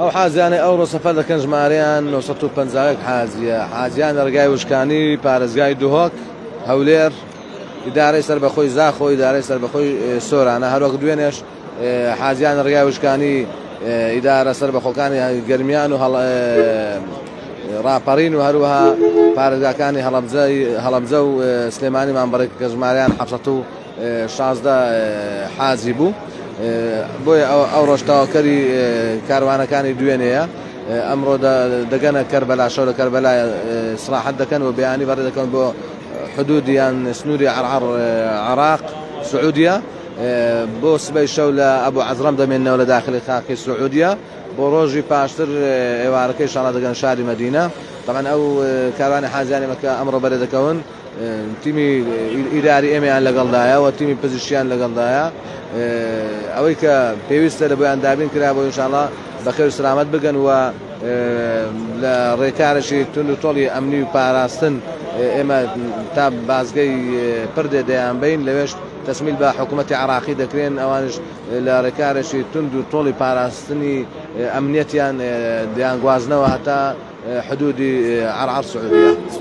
ئەو حاجیانەی ئەوڕۆ سەفەر دەکەن ژمارەیان 951 حاجیە، حاجیان لە ڕێگای وشکانی پارێزگای دهۆک، هەولێر، ئیدارەی سەربەخۆی زاخۆ، ئیدارەی سەربەخۆی سۆرانە، هەروەک دوێنێش حاجیان لە ڕێگای وشکانی ئیدارە سەربەخۆکانی گەرمیان و ڕاپەڕین و هەروەها پارێزگاکانی هەڵەبجە و سلێمانیمان بەڕێ کە ژمارەیان 716 حاجی بوو. بۆیە ئەو ڕۆژ تەواوکەری کاروانەکانی دوێنێیە. ئەمڕۆ دەگەنە کەربەلا، شەو لە کەربەلا سراحەت دەکەن و بەیانی بەڕێ دەکەن بۆ حدود یان سنووری عەرعەر عراق سعودیە. بۆ سبەی شەو لە ئەبوو عەزرەم دەمێننەوە لە داخلی خاکی سعودیە. بۆ ڕۆژی پاشتر ئێوارەکەی شاڵا دەگەن شاری مەدینە. طبعا ئەو کاروانی حاجیانی مەکە ئەمڕۆ بەرێ دەکەون، تیمی ئیداری ئێمەیان لەگەڵدایە و تیمی پزیشکیان لەگەڵدایە. ئەوەی کە پێویستە لە بۆیان دابین کرا بۆ ئینشاءاللە بەخێر و سلامەت بگەن و لە ڕێکارێکی توند و تۆڵی ئەمنی و پاراستن ئێمە تا بازگەی پردێ دەیانبەین، لەوێش تەسمیل بە حکوومەتی عراقی دەکرێن. ئەوانش لە ڕێکارێکی توند و تۆڵی پاراستنی ئەمنیەتیان دەیانگوازنەوە هەتا حدودی عەرعەر سعودیە.